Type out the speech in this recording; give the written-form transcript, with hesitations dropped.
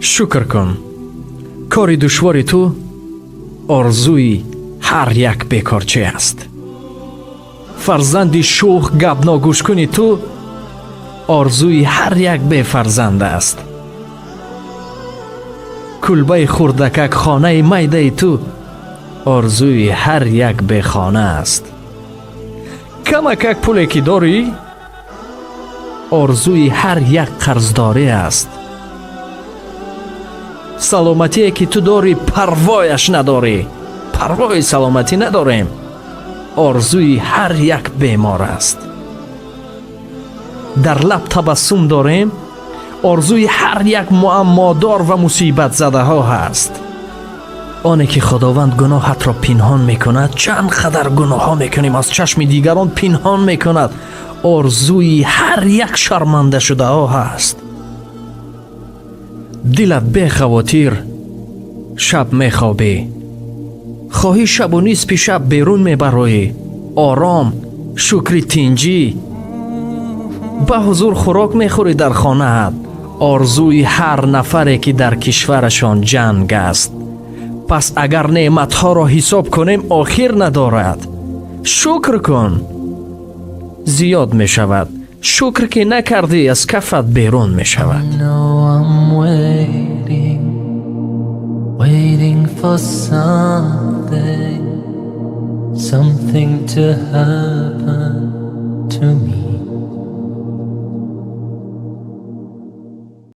Шукр кун, кори душвори ту орзуи ҳар як бекорчӣ аст. Фарзанди шӯх, гапногӯшкуни ту орзуи ҳар як бефарзанд аст. Кулбаи хурдакак, хонаи майдаи ту орзуи ҳар як бехона аст. Камакак пуле ки дорӣ, орзуи ҳар як қарздорӣ аст. Саломатие ки ту дорӣ, парвояш надорӣ, парвои саломатӣ надорем, орзуи ҳар як бемор аст. Дар лаб табассум дорем, орзуи ҳар як муаммодор ва мусибатзадаҳо ҳаст. Оне ки Худованд гуноҳатро пинҳон мекунад, чанд қадар гуноҳҳо мекунем, аз чашми дигарон пинҳон мекунад, орзуи ҳар як шармандашудаҳо ҳаст. Дилат бехавотир шаб мехобӣ, хоҳӣ шабу нисфи шаб берун мебароӣ, ором, шукри тинҷӣ, ба ҳузур хӯрок мехӯрӣ дар хонаат, орзуи ҳар нафаре ки дар кишварашон ҷанг аст. Пас агар неъматҳоро ҳисоб кунем, охир надорад. Шукр кун, зиёд мешавад. Шукр ки накардӣ, аз кафат берун мешавад. Know I'm waiting, waiting for something, something to happen to me.